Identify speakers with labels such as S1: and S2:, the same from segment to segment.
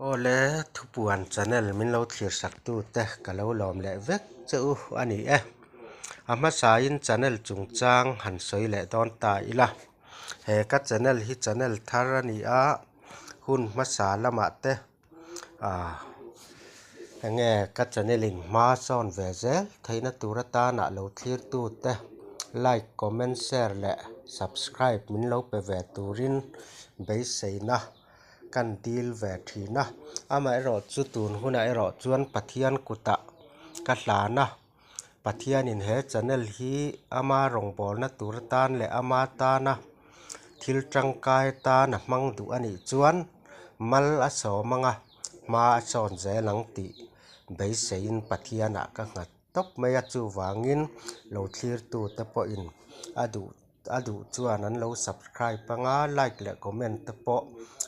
S1: Awle, Thupuan channel min lo thlir sak tute ka lo lawm leh vek che u a ni e. A hmasain channel chungchang han sawi leh dawn ta ila. He ka channel hi channel thar a ni a, hun hmasa lamah te ah enge ka channel in hma sawn ve zel theihna tur atana lo thlir tute like, comment, share leh subscribe min lo pe ve turin beiseina kan dil ve thin a. Amaherawh chu tun hunah erawh chuan Pathian kutah ka hlan a, Pathianin he channel hi ama rawngbawlna tur atan leh ama tana thil tangkai atan a hmang duh a nih chuan mal a sawm anga hma a sawn zel ang tih beiseiin Pathianah ka nghat tawp mai a, chuvangin lo thlirtute pawhin a duh A duh chuan an lo subscribe anga like leh comment te pawh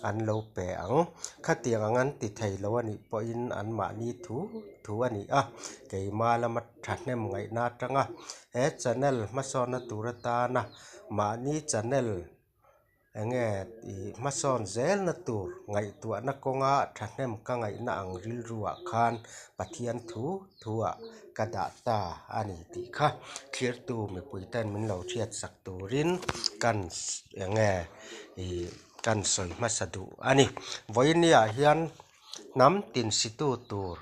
S1: an lo pe ang. Khatiang ang an ti thei lo a nih pawhin anmahni thu thu a ni a, keima lama thahnem ngaihna atanga he channel hmasawnna tur atana mahni channel enge ih hmasawn zelna tur ngaihtuahna kawnga thahnem ka ngaihna ang rilruah khan Pathian thu thuah ka dah ta a ni tih kha thlirtu mipui ten min lo hriat sak turin kan enge ih kan sawi hmasa duh a ni. Vawinia hian hnam tin situ tur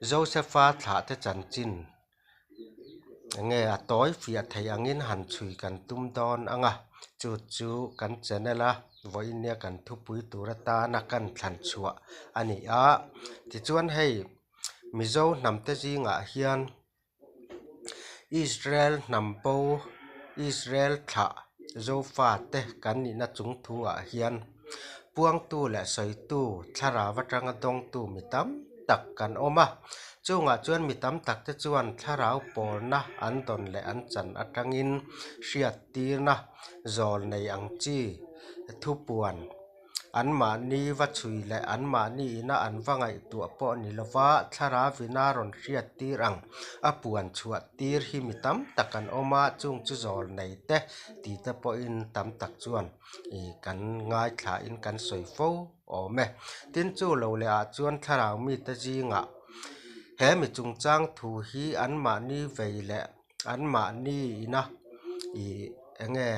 S1: Josepha thlah te chanchin enge a tawi fiah theih angin han chhui kan tum dawn ang a, chu chu kan channel a vawinia kan thupui tur atana kan thlan chhuah a ni a, tichuan hei Mizo hnamte zingah hian Israel hnam bo Israel thlah Zofate kan nihna chung thuah hian puangtu leh sawitu thlarau atanga dawngtu mi tam tak kan awm a. Chungah chuan mi tam takte chuan thlarau pawlna an dawn leh an chan atangin hriattirna zawl nei ang chi thupuan Anmahni va chhui leh anmahni ina an va ngaihtuah pawh ni lova thlarau ina rawn hriat tir ang. A puan chhuah tir hi mi tam tak an awm a, chung chu zawl nei te ti te pawhin tam tak chuan ih kan ngaithlain kan sawi fo awm e. Tin chu lo leh ah chuan thlarau mite zingah he mi chungchang thu hi anmahni vei leh anmahni ina ih enge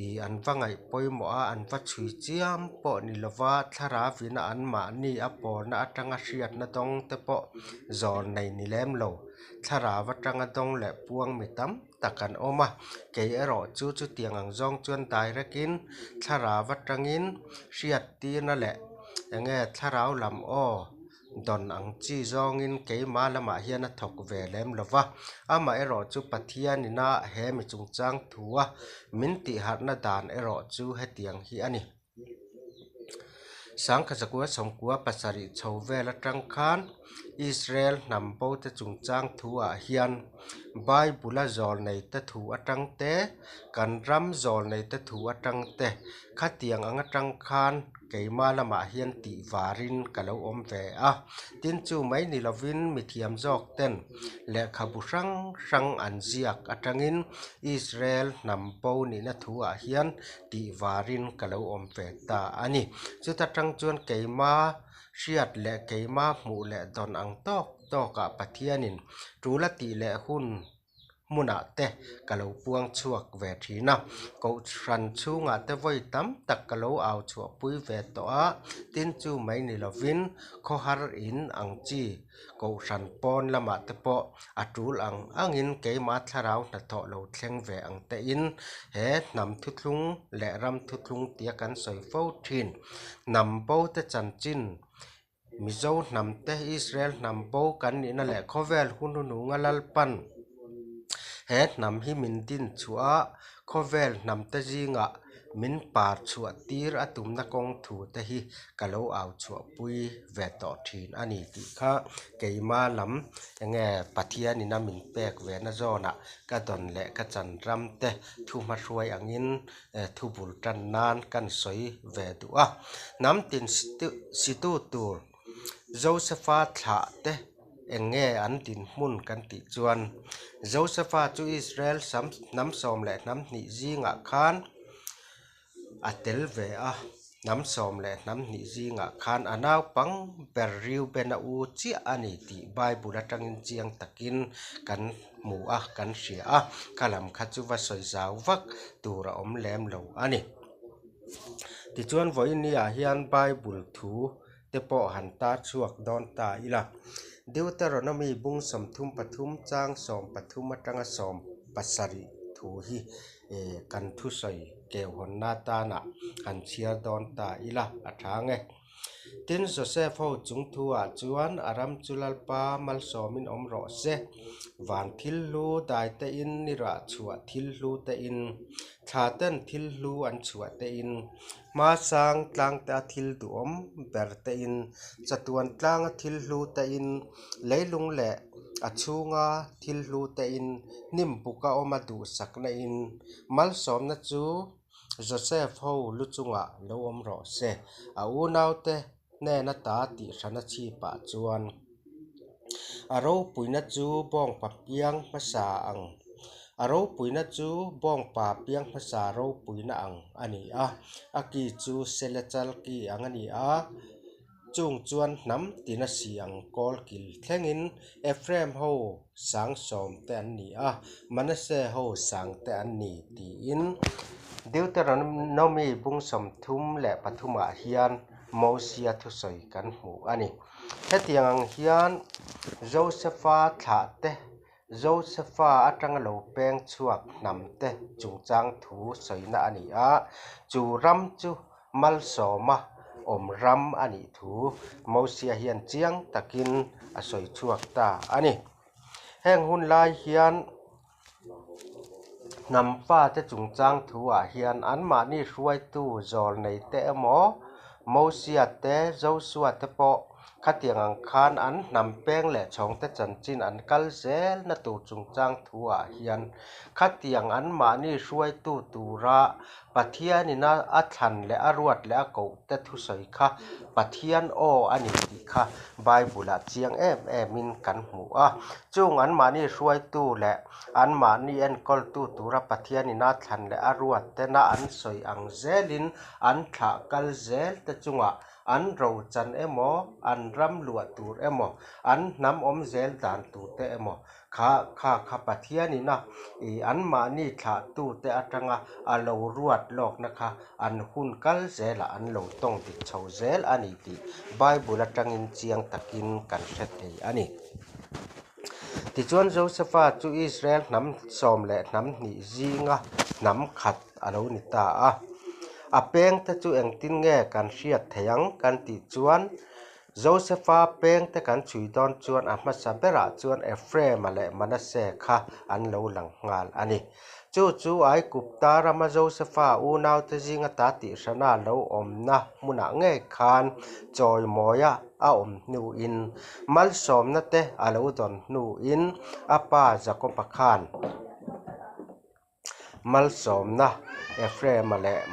S1: Ih an va ngaih pawimawh a, an va chhui chiam pawh ni lova thlarau ina anmahni a pawlna atanga hriatna dawng te pawh zawn nei ni lem lo. Thlarau atanga dawng leh puang mi tam tak an awm a, kei erawh chu chutiang ang zawng chuan direct in thlarau atangin hriat tirna leh enge thlarau lam aw Dawn ang chi zawngin keimah lamah hian a thawk ve lem lo va, amaherawh chu Pathianina he mi chungchang thua min tihharhna dan erawh chu hetiang hi a ni. Sangkhazakua sawmkua pasarih chho vel atang khan Israel hnam bote chungchang thuah hian Bible-a zawlneite thu atang te, kan ram zawlneite thu atang te khatiang ang atang khan Keimah lamah hian tih varin ka lo awm ve a, tin chu mai ni lovin mithiam zawk ten lehkhabu hrang hrang an ziak atangin Israel hnam bo nihna thuah hian tih varin ka lo awm ve ta a ni. Chuta tang chuan keimah hriat leh keimah hmuh leh dawn ang tawk tawkah Pathianin tul a tih leh hun hmunah te ka lo puang chhuak ve thin a, kohhran chhungah te vawi tam tak ka lo au chhuahpui ve tawh a, tin chu mai ni lovin khawhar in ang chi kohhran pawn lamah te pawh a tul ang angin keimah thlarau hnathawh lo thleng ve ang tein he hnam thuthlung leh ram thuthlung tia kan sawi fo thin hnam bo te chanchin Mizo hnam te, Israel hnam bo kan nihna leh khawvel hun hnunga Lalpan he hnam hi min din chhuah a, khawvel hnam te zingah min par chhuah tir a tumna kawng thu te hi ka lo au chhuah pui ve tawh thin a ni tih kha keima lam enge Pathianin a min pek ve na zawnah ka dawn leh ka chan ram te thu hmahruai angin thu bul tan nan kan sawi ve duh a. Hnam tin situ tur Josepha thlah te eng nge an dinhmun kan tih chuan Josepha chu Israel hnam sawm leh hnam hnih zingah khan a tel ve a. Hnam sawm leh hnam hnih zingah khan a naupang ber Reuben-a u chiah a ni tih Bible atangin chiang takin kan hmu a, kan hria a, kha lam kha chu va sawi zau vak tur a awm lem lo a ni. Tichuan vawiin-ah hian Bible thu te pawh han tar chhuak dawn ta ila. Deuteronomy bung 33 chang 13 atanga 17 thu hi kan thusawi keuhawnna atana han chhiar dawn ta ila a tha ang e. Tin, Joseph ho chung thu ah chuan a ram chu Lalpa malsawmin awm rawh se, van thil hlu dai te in, ni rah chhuah thil hlu te in, thla ten thil hlu an chhuah te in, hma sang tlang te a thil duhawm ber te in, chatuan tlang a thil hlu te in, leilung leh a chhunga thil hlu te in, hnim buk a awm a duhsakna in, malsawmna chu Joseph ho lu chungah lo awm rawh se. A unaute hnena ta tih hrana chhipah chuan a ropuina chu bawngpa piang hmasa ang a ropuina chu bawngpa piang hmasa ropuina ang a ni a, a ki chu sele chal ki ang a ni a. Chung chuan hnam tina si ang kawl kil thlengin Ephraim ho sang sawm te an ni a, Manasseh ho sang te an ni tiin Deuteronomy bung 33 ah hian Mosia thusawi kan hmu a ni. Hetiang ang hian Josepha thlah te, Josepha atanga lo peng chhuak hnam te chungchang thu sawina a ni a, chu ram chu Malsawma awm ram a nih thu Mosia hian chiang takin a sawi chhuak ta a ni. Heng hun lai hian hnam fate chungchang thuah hian anmahni hruaitu zawlneite emaw Mosia te, Josua te pawh khatiang ang khan an hnam peng leh chhawngte chanchin an kal zelna tur chungchang thuah hian khatiang anmahni hruaitu tura Pathianin a thlan leh a ruat leh a kohte thusawi kha Pathian aw a ni tih kha Bible-ah chiang em emin kan hmu a. Chung anmahni hruaitu leh anmahni enkawltu tura Pathianin a thlan leh a ruat tena an sawi ang zelin an thlah kal zel te chungah an rochan emaw, an ram luah tur emaw, an hnam awm zel dan tur te emaw kha kha kha Pathianina ih anmahni thlahtute atanga a lo ruat lawkna kha an hun kal zelah an lo tawng dik chho zel a ni tih Bible atangin chiang takin kan hre thei a ni. Tichuan Josepha chu Israel hnam sawm leh hnam hnih zinga hnam khat a lo ni ta a. A pengte chu engtin nge kan hriat theih ang kan tih chuan Josepha pengte kan chhui dawn chuan a hmasa berah chuan Ephraim-a leh Manasseh kha an lo lang nghal a ni. Chu chu Aigupta rama Josepha unaute zinga ta tihhrana lo awmna hmunah ngei khan chawimawia a awm hnuin malsawmna te a lo dawn hnuin a pa Jakoba khan Malsawmna Ephraim-a leh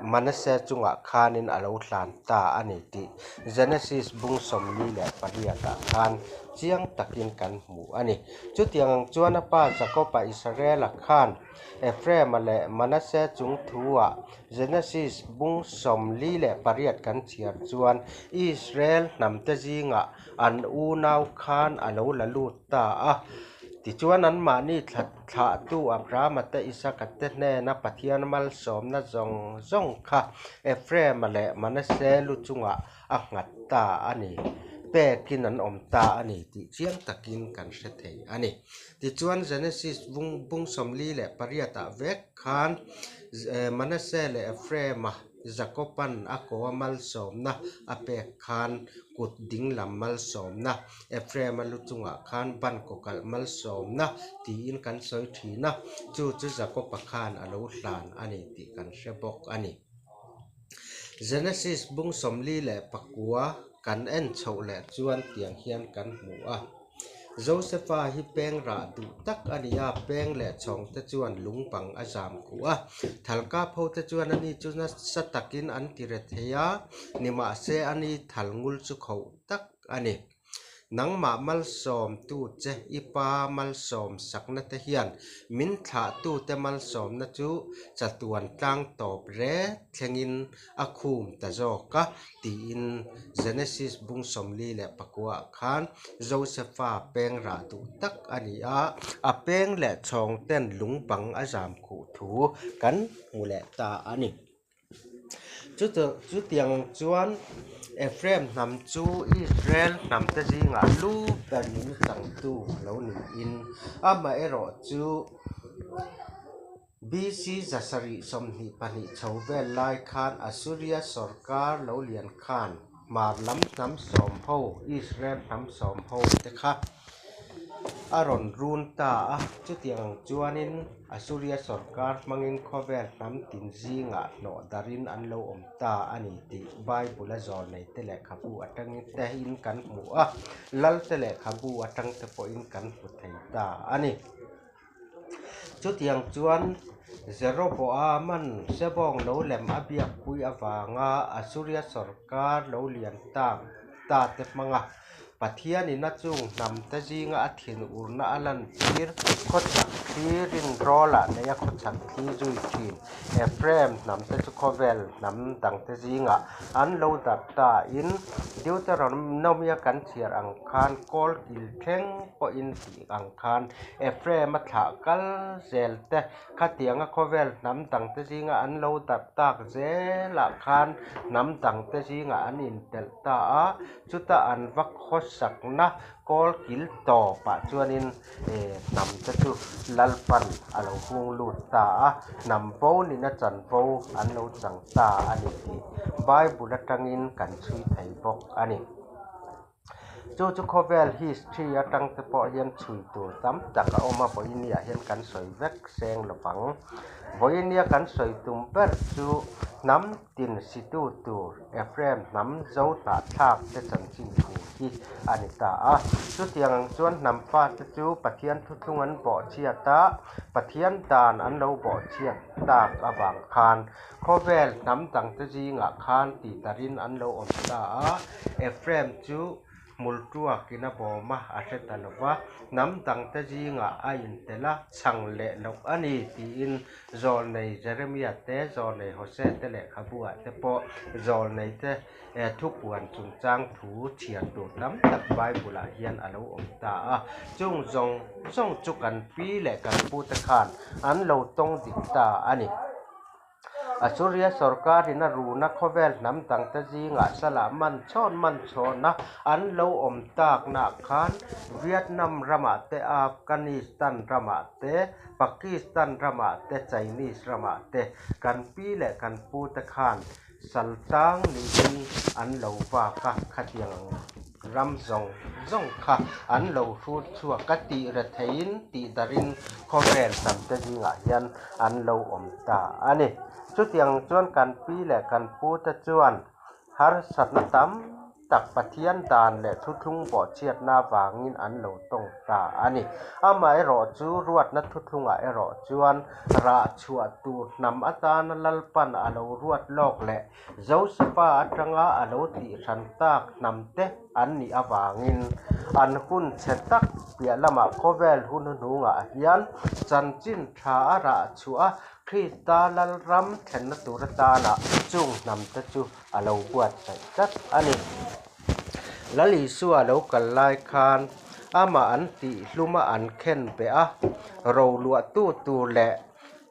S1: Manasseh chungah khanin a lo hlan ta a ni tih Genesis bung 48-ah khan chiang takin kan hmu a ni. Chutiang ang chuan a pa Jakob-a Israel-a khan Ephraim-a leh Manasseh chung thu-ah Genesis bung 48 kan chhiar chuan Israel hnamte zingah an unau khan a lo la lut ta a. Tichuan anmahni thla thlahtu Abrahama te Isaka te hnena Pathian malsawmna zawng zawng kha Ephraim-a leh Manasseh lu chungah a nghat ta a ni, pekin an awm ta a ni tih chiang takin kan hre thei a ni. Tichuan Genesis bung 48-ah vek khan Manasseh leh Ephraim-a Jakoban a ko a malsawmna a pek khan kut dinglam malsawmna, Ephraim-a lu chungah khan ban kawkalh malsawmna tiin kan sawi thin a, chu chu Jakoba khan a lo hlan a ni tih kan hre bawk a ni. Genesis bung 49 kan en chhoh leh chuan tiang hian kan hmu a. Josepha hi peng rah duh tak a ni a, peng leh chhawng te chuan lung bang a zam khuh a. Thalkap ho te chuan ani chu nasa takin an ti re thei a, nimahse ani thal ngul chu khoh tak a ni. Nangmah malsawmtu che i pa malsawm sakna te hian min thlahtute malsawmna chu chatuan tlang tawp ret thlengin a khum ta zawk a, tiin Genesis bung 44 ah khan Josefa peng rah duh tak a ni a, a peng leh chhawng ten lung bang a zam khuh thu kan hmu leh ta a ni. Chutiang chuan Ephraim hnam chu Israel hnamte zingah lu ber nihna changtu lo niin amaherawh chu BC 722 chho vel lai khan Assuria sawrkar lo lian khan hmar lam hnam sawm ho, Israel hnam sawm ho te kha a rawn run ta a. Chutiang ang chuanin Assuria sawrkar hmangin khawvel hnam tin zingah hnawh darin an lo awm ta a ni tih Bible-a zawlneite lehkhabu atangin tein kan hmu a, Lalte lehkhabu atangte pawhin kan hmu thei ta a ni. Chutiang chuan Jeroboama'n Sebawng lo lem a biakpui avanga Assuria sawrkar lo lian tak ta te hmanga Pathianin a chung hnamte zinga a thinurna a lantir khawchhak thli rinrawlah neia khawchhak thli zui thin Ephraim hnamte chu khawvel hnam dangte zingah an lo darh tain Deuteronomia kan chhiar ang khan kawl kil thleng pawhin tih ang khan Ephraim-a thlah kal zel te khatianga khawvel hnam dangte zinga an lo darh tak zelah khan hnam dangte zingah an intelh ta a, chuta an va khawsakna kawl kil tawpah chuanin hnam te chu Lalpan a lo hung lut ta a, hnam bo nihna chanvo an lo chang ta a ni tih Bible atangin kan chhui thei bawk a ni. Chu chu khawvel history atang te pawh hian chhui tur tam tak a awm a, vawinia hian kan sawi vek seng lo vang. Vawinia kan sawi tum ber chu hnam tin situ tur Ephraim hnam zo hnahthlak te chanchin thu hi a ni ta a. Chutiang ang chuan hnam fate chu Pathian thuthlung an bawhchhiat a, Pathian dan an lo bawhchhiat tak avang khan Khawvel hnam dangte zingah khan tihdarin an lo awm ta a, Ephraim chu hmul tuakin a bawm a, a hre ta lo va, hnam dangte zingah a intelh a, chhang leh loh a ni tiin zawlnei Jeremia te, zawlnei Hosea te lehkhabuah te pawh zawlnei te thupuan chungchang thu chhiar tur tam tak Bible-ah hian a lo awm ta a. Chung zawng zawng chu kan pi leh kan pute khan an lo tawng dik ta a ni. Assuria sawrkarin a runa khawvel hnam dangte zingah salah man chhawn man chhawna an lo awm taknaah khan Vietnam ramah te, Afghanistan ramah te, Pakistan ramah te, Chinese ramah te kan pi leh kan pute khan Saltang niin an lo vak a, khatiang ram zawng zawng kha an lo hrut chhuak a tih retheiin tih darin khawvel tamte zingah hian an lo awm ta a ni. Chutiang chuan kan pi leh kan pute chuan harsatna tam tak Pathian dan leh thuthlung bawhchhiatna avangin an lo tawng ta a ni. Amaherawh chu ruatna thuthlungah erawh chuan rah chhuah tur hnam atana Lalpan a lo ruat lawk leh Josefa atanga a lo tihhran tak hnamte an nih avangin an hun chhe tak piah lamah khawvel hun hnuhnungah hian chanchin tha a rah chhuah a, Krista Lalram thlenna tur atana chung hnamte chu a lo buatsaih tlat a ni. Lal Isua lo kal lai khan amah an tihhluma an khen beh a, roluahtu tur leh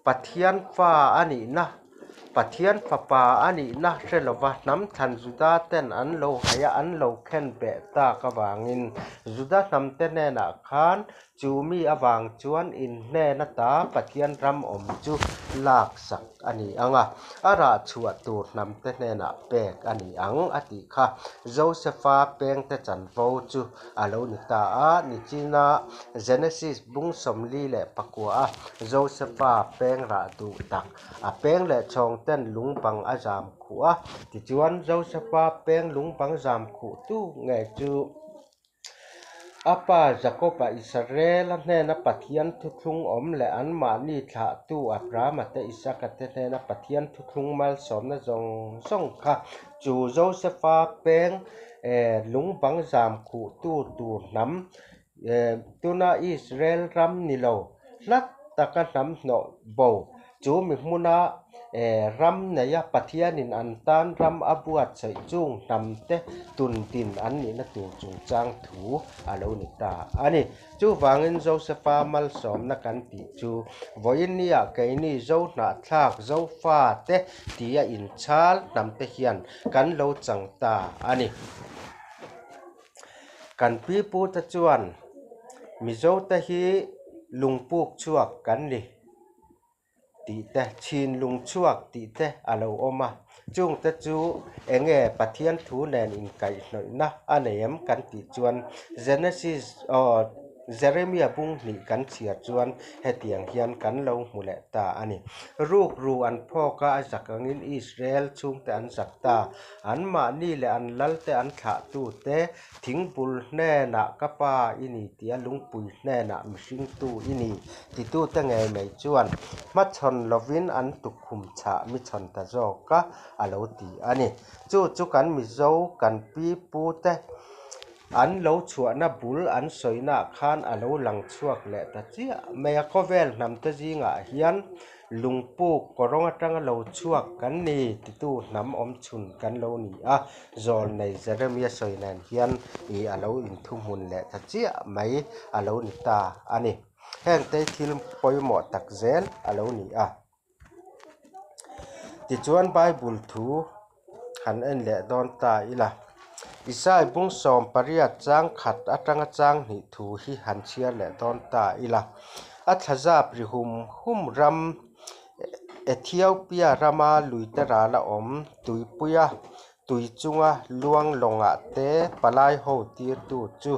S1: Pathian fa a nihna, Pathian fapa a nihna hre lova hnam thlan Juda ten an lo haih a, an lo khen beh tak avangin Juda hnamte hnenah khan Chu mi avang chuan inhnen ata Pathian ram awm chu laksak a ni ang a, a rah chhuah tur hnamte hnenah pek a ni ang a tih kha Josefa pengte chanvo chu a lo ni ta a. Nichina Genesis bung 49 a Josefa peng rah duh tak, a peng leh chhawng ten lung bang a zam khuh a, tichuan Josefa peng lung bang zam khuhtu ngei chu. A pa Jakob-a Israela hnena Pathian thuthlung awm leh anmahni thlahtu Abrahama te Isaka te hnena Pathian thuthlung malsawmna zawng zawng kha chu Josefa peng lungbang zam khuhtu tur hnam tuna Israel ram ni lo hlat taka hnam hnawh bo chu mi hmuna ram neia Pathianin an tan ram a buatsaih chung hnamte tundin an nihna tur chungchang thu a lo ni ta a ni. Chuvangin Josefa malsawmna kan tih chu vawiin nia keini Zohnahthlak, Zofate tia inchhal hnamte hian kan lo chang ta a ni. Kan pipute chuan Mizote hi lungpuk chhuak kan ni tih te, chhinlung chhuak tih te a lo awm a. Chungte chu eng nge Pathian thu nen inkaihhnawihna a nei em kan tih chuan Genesis aw Jeremia bung hnih kan chhiar chuan hetiang hian kan lo hmu leh ta a ni. Rukru an phawk a, a zak angin Israel chhungte an zak ta. Anmahni leh an lalte an thlahtute thingbul hnenah ka pa i ni tia lungpui hnenah mihringtu i ni titute ngei mai chuan hmachhawn lovin an tukkhum chhah mi chhawn ta zawk a, a lo ti a ni. Chu chu kan Mizo kan pi pute an lo chhuahna bul an sawinaah khan a lo lang chhuak leh ta chiah mai a. Khawvel hnamte zingah hian Lungpuk kawrawng atanga lo chhuak kan ni titu hnam awm chhun kan lo ni a, Zawlnei Jeremia sawi nen hian ih a lo inthuhmun leh ta chiah mai a lo ni ta a ni. Hengte thil pawimawh tak zel a lo ni a. Tichuan Bible thu han en leh dawn ta ila. Isai bung 80 chang khat atanga chang hnih thu hi han chhiar leh dawn ta ila. A thlazap ri hum hum ram Ethiopia rama luite rala awm tuipuia tui chunga luang lawngah te palai ho tirtu chu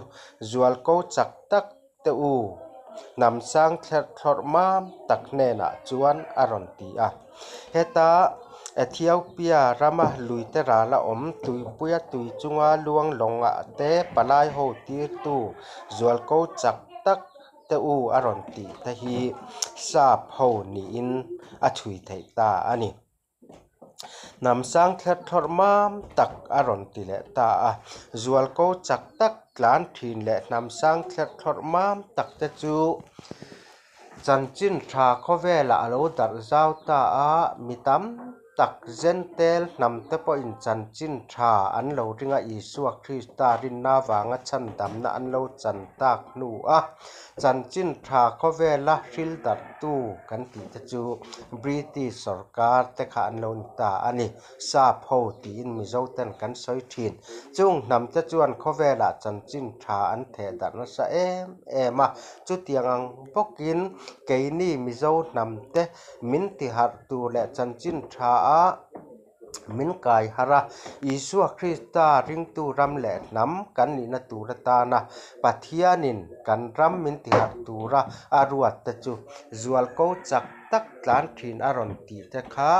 S1: zualko chak tak te u, hnam sang thlerh thlawrh mam tak hnenah chuan a rawn ti a. Heta Ethiopia rama luite rala awm tuipuia tui chunga luang lawngah te palai ho tirtu zualko chak tak te u a rawn tih te hi sap ho niin a chhui theih ta a ni. Hnam sang thlerh thlawrh mam tak a rawn ti leh ta a, zualko chak tak tlan thin leh hnam sang thlerh thlawrh mam tak te chu chanchin tha khawvelah a lo darh zau ta a, mi tam tak Jentail hnam te pawhin chanchin tha an lo ring a, Isua Krista rinna avanga chhandamna an lo chan tak hnu a, chanchin tha khawvela hril darhtu kan tih te chu British sorkar te kha an lo ni ta a ni. Sap ho tiin Mizo ten kan sawi thin. Chung hnam te chuan khawvelah chanchin tha an theh darh nasa em em a. Chutiang ang bawkin keini Mizo hnam te min tiharh tur leh chanchin tha a min kai harh a. Isua Krista ringtu ram leh hnam kan nihna tur atana Pathianin kan ram min tiharh tura a ruat te chu zualko chak tak tlan thin a rawn tih te kha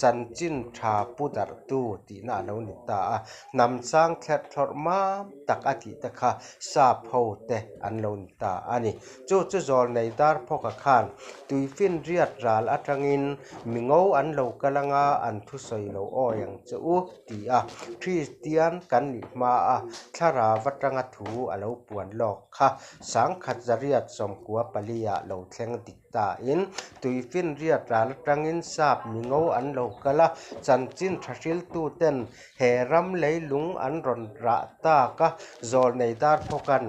S1: chanchin tha pu darhtu tihna a lo ni ta a. Hnam sang thlerh thlawrh mam tak a tih te kha sap ho te an lo ni ta a ni. Chu chu zawlnei Darphawka khan tuifinriat ral atangin mi ngo an lo kal anga an thusawi lo awi ang che u ti a, Kristian kan nih hma a thlarau atanga thu a lo puan lawk kha 1994 ah lo thleng dik ta in tuifinriat ral atangin sap mi ngo an lo kal a, chanchin tha hriltu ten he ram leilung an rawn rah tak a, zawlnei Darphawka'n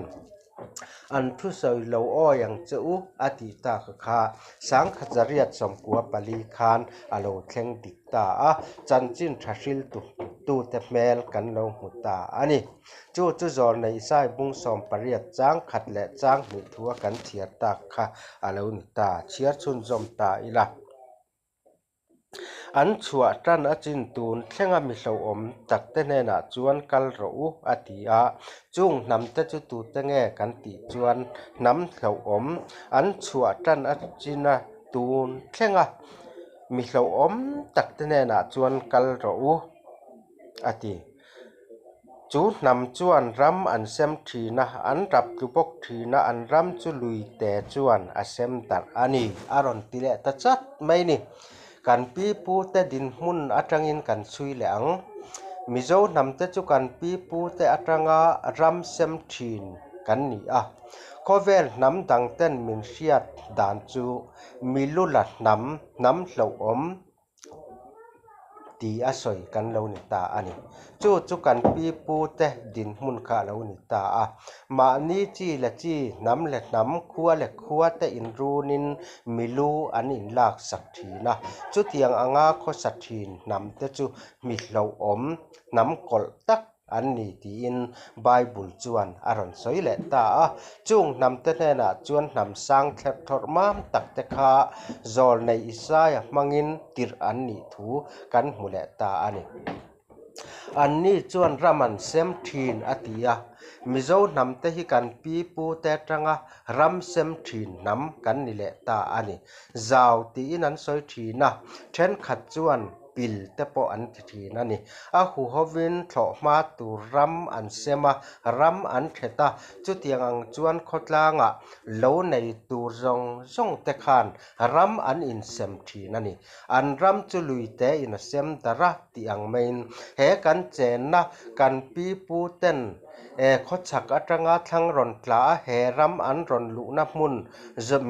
S1: An thusawi lo awi ang che u a tih tak kha 1994 khan a lo thleng dik ta a, chanchin tha hril tute hmel kan lo hmu ta a ni. Chu chu Zawlnei Isai bung 80 chang khat leh chang hnih thua kan chhiar tak kha a lo ni ta. Chhiar chhunzawm ta ila. An chhuah tan a chin tun thlenga mi hlauhawm takte hnenah chuan kal rawh u a ti a. Chung hnamte chu tute nge kan tih chuan hnam hlauhawm an chhuah tan a chin a tun thlenga mi hlauhawm takte hnenah chuan kal rawh u a ti. Chu hnam chuan ram an sem thin a, an rap tlu bawk thin a, an ram chu luite chuan a sem darh a ni, a rawn ti leh ta chat mai ni. Kan pi pute dinhmun atangin kan chhui leh ang. Mizo hnamte chu kan pi pute atanga ram sem thin kan ni a. Khawvel hnam dangten min hriat dan chu Milula hnam, hnam hlauhawm ti a sawi kan lo ni ta a ni. Chu chu kan pi pute dinhmun kha a lo ni ta a. Mahni chi leh chi, hnam leh hnam, khua leh khua te inrunin milu an inlak sak thin a. Chutiang anga khawsa thin hnam te chu mi hlauhawm, hnam kawlh tak an ni tiin Bible chuan a rawn sawi leh ta a. Chung hnamte hnenah chuan hnam sang thlerh thawrh mam tak te kha zawlnei Isaia hmangin tirh an nih thu kan hmu leh ta a ni. Anni chuan ram an sem thin a ti a. Mizo hnamte hi kan pi pute atanga ram sem thin hnam kan ni leh ta a ni. Zau tiin an sawi thin a, thenkhat chuan pil te pawh an ti thin a ni. A huhovin thlawhhma tur ram an sem a, ram an thet a, chutiang ang chuan khawtlangah lo nei tur zawng zawng te khan ram an insem thin a ni. An ram chu lui te in a sem darh a tih ang maiin he kan chenna kan pi pu ten khawchhak atanga thlang rawn tla a, he ram an rawn luhna hmun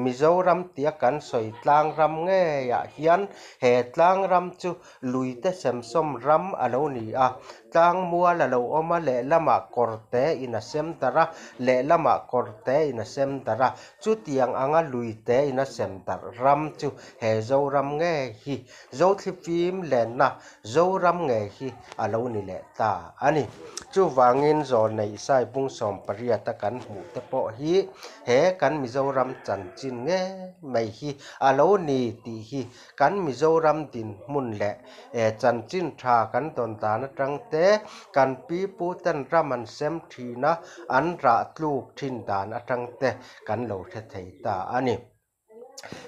S1: Mizoram tia kan sawi tlang ram ngeiah hian he tlang ram chu luite semsawm ram a lo ni a, tlang mual a lo awm a, lehlamah kawr te in a sem darh a, lehlamah kawr te in a sem darh a, chutiang anga luite in a sem darh ram chu he Zoram ngei hi Zothlifim lenna Zoram ngei hi a lo ni leh ta a ni. Chuvangin Zawlnei Isai bung 18 a kan hmuh te pawh hi he kan Mizoram chanchin ngei mai hi a lo ni tih hi kan Mizoram dinhmun leh chanchin tha kan dawn dan atang te kan pi pu ten ram an sem thin a, an rah tluk thin dan atang te kan lo hre thei ta a ni.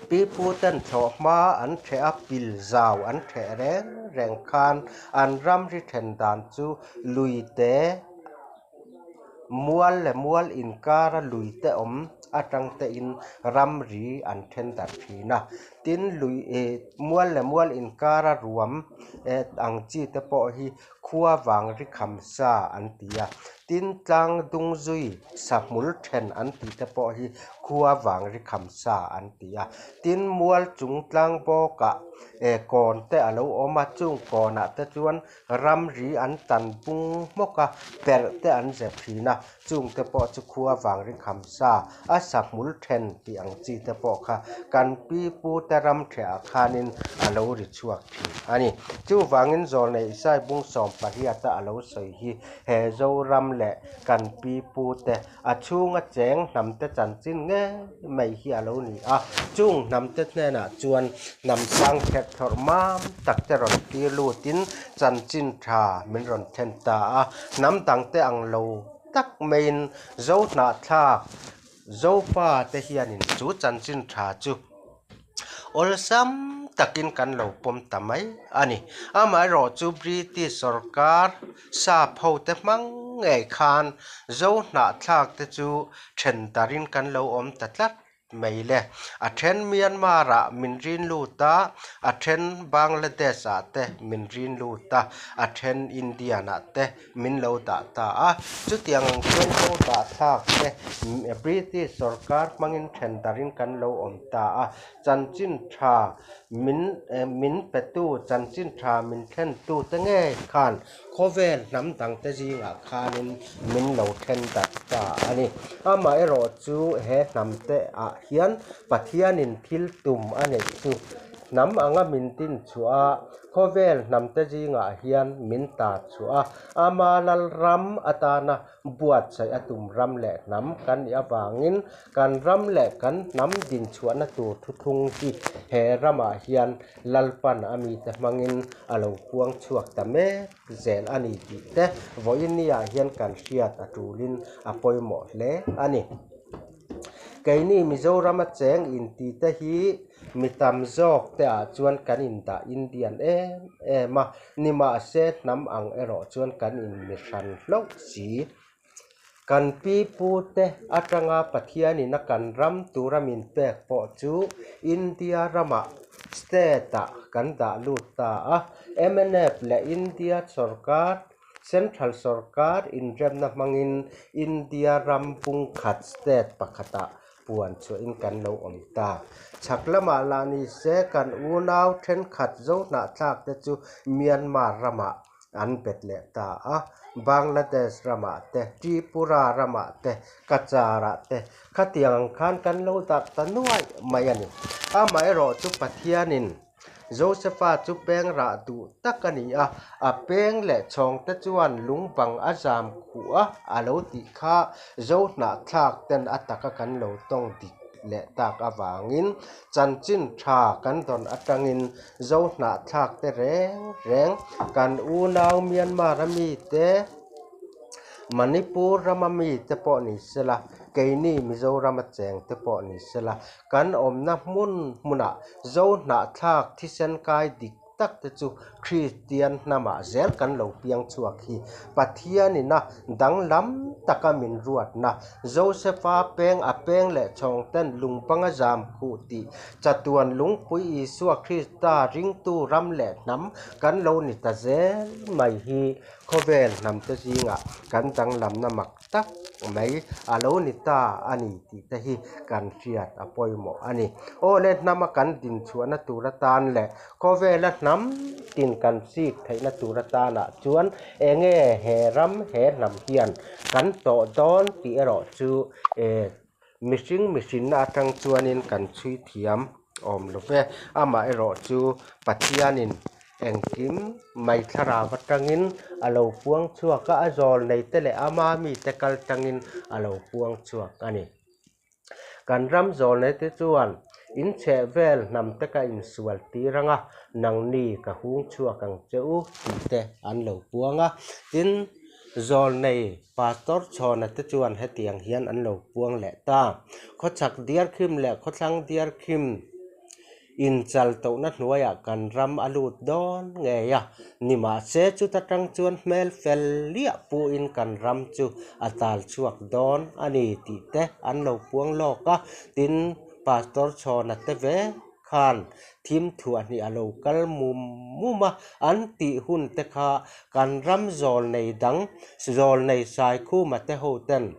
S1: Pi pu ten thlawhhma an ṭheh a, pil zau an ṭheh reng reng khan an ramri then dan chu lui te, mual leh mual inkara lui te awm atang tein ramri an then darh thin a. Tin, lui ih mual leh mual inkara ruam ang chi te pawh hi khua vang ri kham sa an ti a. Tin, tlang dung zui sahmul then an tih te pawh hi khua vang ri kham sa an ti a. Tin, mual chung tlang bawkah kawn te a lo awm a, chung kawnah te chuan ramri an tan bung hmawk a, perh te an zep thin a, chung te pawh chu khua vang ri kham sa a sahmul then tih ang chi te pawh kha kan pi pu te ram thehah khanin a lo ri chhuak thin a ni. Chuvangin Zawlnei Isai bung 18 a a lo sawi hi he Zoram leh kan pi pu te A chhunga cheng hnamte chanchin ngei mai hi a lo ni a, chung hnamte hnenah chuan hnam sang kherh thlawrh mam tak te rawn tir lutin chanchin tha min rawn thlen ta a. Hnam dangte ang lo tak maiin Zo hnahthlak Zofa te hianin chu chanchin tha chu Awlsam takin kan lo pawm ta mai a ni. Amaherawhchu British sorkar sap hote hmang ngei khan Zo hnahthlak te chu then darin kan lo awm ta tlat mai le. A then Myanmar ah min rin lut a, a then Bangladesh ah te min rin lut a, a then Indian ah te min lo dah ta a. Chutiang ang chuan Zo dahthlak te British sorkar hmangin then darin kan lo awm ta a. Chanchin tha min min petu, chanchin tha min thlentu te ngei khan khawvel hnam dangte zingah khanin min lo then darh ta a ni. Amaherawh chu he hnam te ah hian Pathianin thil tum a neih chu hnam anga min din chhuah a, Khawvel hnamte zingah hian min ta chhuah a, ama Lalram atana buatsaih a tum ram leh hnam kan nih avangin kan ram leh kan hnam dinchhuahna tur thuthlung hi he ramah hian Lalpan a mite hmangin a lo puang chhuak ta mek zel a ni tih te vawiin niah hian kan hriat a tulin a pawimawh hle a ni. Keini Mizorama cheng intite hi mi tam zawk te ah chuan kan indah Indian em em a, nimahse hnam ang erawh chuan kan inmihran hlauh si. Kan pi pute atanga Pathianin a kan ram tura min pek pawh chu India ramah state-ah kan dah lut ta a. Mnf leh India sorkar, Central sorkar inremna hmangin India ram bungkhat state pakhatah puan chhuahin kan lo awm ta. Chhak lamah lah ni se kan unau thenkhat Zohnahthlak te chu Myanmar ramah an bet leh ta a, Bangladesh ramah te, Tripura ramah te, Cachar ah te khatiang ang khan kan lo darh ta nuaih mai a ni. Amaherawh chu Pathianin Josepha chu peng rah duh tak a ni a, a peng leh chhawng te chuan lung bang a zam khuh a, a lo tih kha Zohnahthlak ten a taka kan lo tawng dik leh tak avangin chanchin tha kan dawn atangin Zohnahthlak te reng reng kan unau Myanmar a mite, Manipur rama mite pawh ni sela, keini Mizoram a cheng te pawh ni sela, kan awmna hmun hmunah Zohnahthlak thisen kai dik tak te chu Kristian hnamah zel kan lo piang chhuak hi Pathianina danglam taka min ruatna Josepha peng a peng leh chhawng ten lungbanga zam khuh tih chatuan lungpui Isua Krista ringtu ram leh hnam kan lo ni ta zel mai hi khawvel hnam te zingah kan danglamna mak tak mai a lo ni ta a ni tih te hi kan hriat a pawimawh a ni. Aw le hnama kan dinchhuahna tur atan leh khawvela hnam tin kan chik theihna tur atanah chuan enge he ram he hnam hian kan tawh dawn tih erawh chu eh mihring mihrinna atang chuanin kan chhui thiam awm lo ve. Amaherawh chu Pathianin Engkim mai thlarau atangin a lo puang chhuak a, a zawl neite leh ama mite kal tangin a lo puang chhuak a ni. Kan ram zawl neite chuan in chheh vel hnam te ka insual tir ang a, nangni ka hung chhuak ang che u tih te an lo puang a. Tin, zawl nei Pastor Chhawna te chuan hetiang hian an lo puang leh ta. Khawchhak diarkhim leh khawthlang diarkhim. Inchal tohna hnuaiah kan ram a lut dawn ngei a, nimahse chuta tang chuan hmel fel liah puhin kan ram chu a tal chhuak dawn a ni tih te an lo puang lawk a, tin Pastor Chhawna te ve khan thim thuah hnih a lo kal mum mum a, an tih hun te kha kan ram zawl nei dang zawl nei Saikhuma te ho ten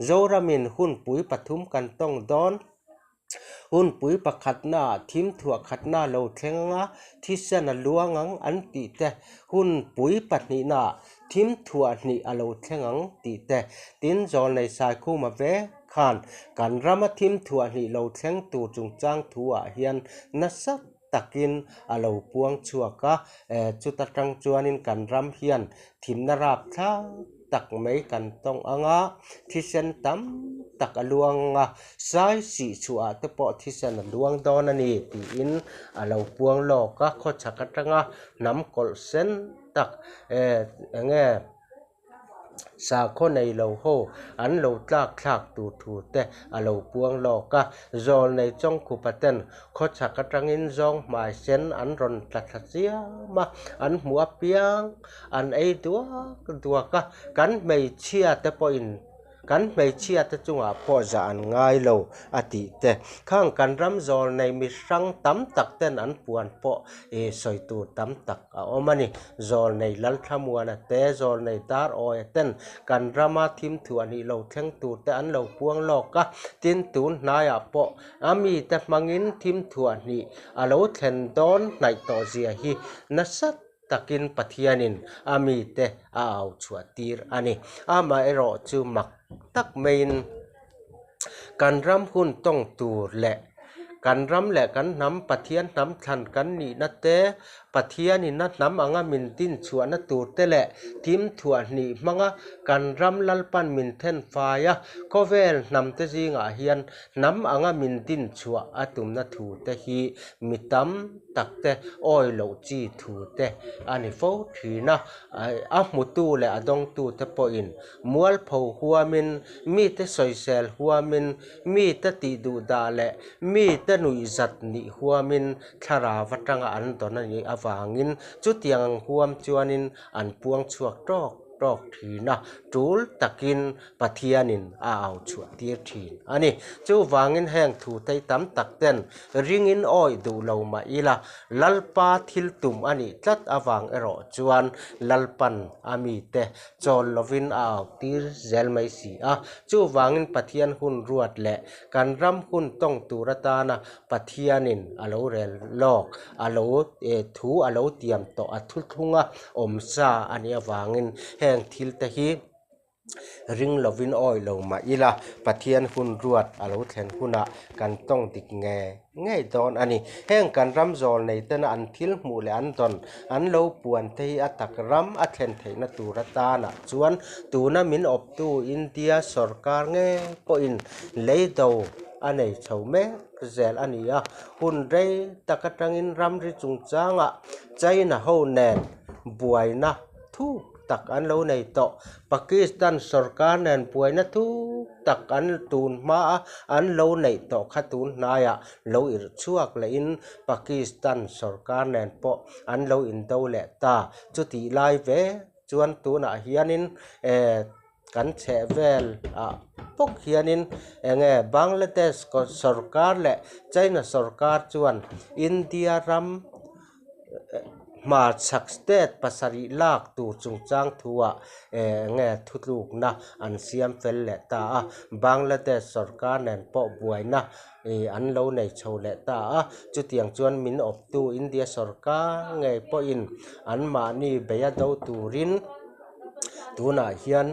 S1: Zoramin hunpui pathum kan tawng dawn. Hunpui pakhatnaah thim thuah khatna lo thleng anga thisen a luang ang an tih te, hunpui pahnihnaah thim thuah hnih a lo thleng ang tih te, tin Zawlnei Saikhuma ve khan kan rama thim thuah hnih lo thleng tur chungchang thuah hian nasa takin a lo puang chhuak a, chuta tang chuanin kan ram hian thimna rapthlak tak mai kan tawng ang a, thisen tam tak a luang ang a, sai sih chhuah ah te pawh thisen a luang dawn a ni tiin a lo puang lawk a, khawchhak atanga hnam kawlh sen tak eh eng nge. Sakhaw nei lo ho an lo tlak thlak tur thu te a lo puang lawk a, zawl nei chawngkhupa ten khawchhak atangin zawng hmai sen an rawn tla thla chiam a, an hmuh apiang an ei duak duak a, kan hmeichhia te pawhin Kan hmeichhia te chungah pawh zah an ngai lo a tih te. Khang kan ram zawl nei mi hrang tam tak ten an puan pawh ih sawi tur tam tak a awm a ni. Zawl nei Lalthlamuana te, zawl nei Darawi ten kan rama thim thuah nih lo thleng tur te an lo puang lawk a. Tin, tun hnaiah pawh a mite hmangin thim thuah hnih a lo thlen dawn hnaih tawh zia hi nasa takin Pathianin a mite a au chhuah tir a ni. Amaherawh chu mak tak maiin kan ram hun tawng tur leh kan ram leh kan hnam Pathian hnam thlan kan nihna te, Pathianin a hnam anga min din chhuahna turte leh thim thuah hnih hmanga kan ram Lalpan min then fai a, khawvel hnamte zingah hian hnam anga min din chhuah a tumna thute hi mi tam takte awi loh chi thute a ni fo thin a. A hmutu leh a dawngtute pawhin mualpho huamin, mite sawisel huamin, mite tih duh dah leh mite nuihzat nih huamin thlarau atanga an dawn a nih avangin chutiang ang huam chuanin an puang chhuak tawk tawk thin a, tul takin Pathianin a au chhuah tir thin a ni. Chuvangin heng thu thei tam tak ten ringin awih duh lo mah ila, Lalpa thil tum a nih tlat avang erawh chuan Lalpan a mite chawl lovin a au tir zel mai si a. Chuvangin Pathian hun ruat leh kan ram hun tawng tur atana Pathianin a lo rel lawk, a lo thu a lo tiam tawh a thuthlunga awm sa a nih avangin heng thil te hi ring lovin awih lo mah ila Pathian hun ruat a lo thlen hunah kan tawng dik nge ngei dawn a ni. Heng kan ram zawl nei tena an thil hmuh leh an dawn an lo puan te hi a tak ram a thlen theihna tur atanah chuan tuna min awptu India sorkar ngei pawhin lei do a nei chho mek zel a ni a. Hun rei tak atangin ramri chungchangah China ho nen buaina thuk tak an lo nei tawh. Pakistan sorkar nen buaina thuk tak an tun hma a an lo neih tawh kha tun hnaiah lo irh chhuak lehin Pakistan sorkar nen pawh an lo indo leh ta. Chutih lai ve chuan tunah hianin eh kan chheh vel ah bawk hianin enge Bangladesh sorkar leh China sorkar chuan India ram Hmarchhak state pasarih lak tur chungchang thuah eng nge thutlukna an siam fel leh ta a, Bangladesh sorkar nen pawh buaina ih an lo nei chho leh ta a, chutiang chuan min awptu India sorkar ngei pawhin anmahni beia do turin tunah hian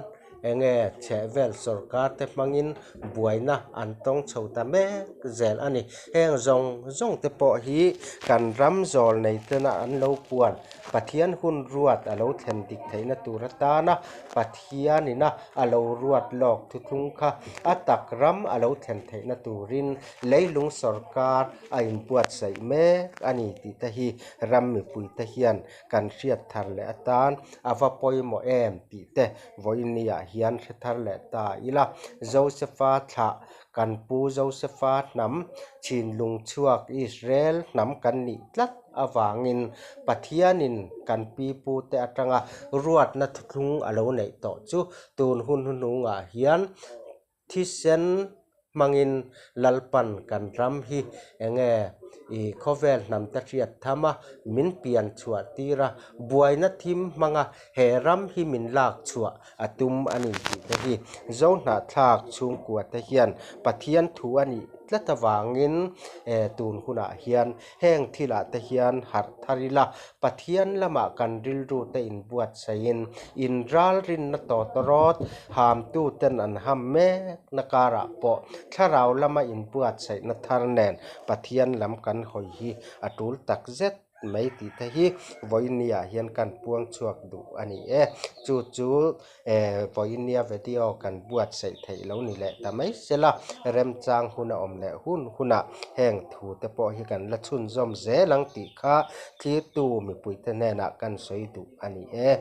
S1: Eng nge chhehvel sorkar te hmangin buaina an tawng chho ta mek zel a ni. Heng zawng zawng te pawh hi kan ram zawl nei tena an lo puan Pathian hun ruat a lo thlen dik theihna tur atana Pathianina a lo ruat lawk thuthlung kha a tak ram a lo thlen theihna turin leilung sorkar a inbuatsaih mek a ni tih te hi ram mipuite hian kan hriat thar leh atan a va pawimawh em tih te vawinia hian hre thar leh ta ila. Josepha thlah kan pu Josepha hnam chhinlung chhuak Israel hnam kan nih tlat avangin Pathianin kan pi pute atanga ruatna thuthlung a lo neih tawh chu tun hun hnuhnungah hian Thisen hmangin Lalpan kan ram hi enge i khawvel hnamte hriat tham a, min pian chhuah tir a, buaina thim hmanga he ram hi min lak chhuah a tum a ni tih te hi Zohnahthlak chhungkua te hian Pathian thu a nih tlat avangin tun hunah hian Heng thilah te hian harh thar ila, Pathian lamah kan rilru te inbuatsaihin inralrinna tawtawrawt hamtu ten an ham mekna karah pawh thlarau lama inbuatsaihna thar nen Pathian lam kan hawi hi a tul tak zet mai tih te hi vawinia hian kan puang chhuak duh a ni e. Chu chu Vawinia video kan buatsaih theih lo ni leh ta mai sela, remchang hun a awm leh hun hunah heng thu te pawh hi kan la chhunzawm zel ang tih kha thlirtu mipuite hnenah kan sawi duh a ni e.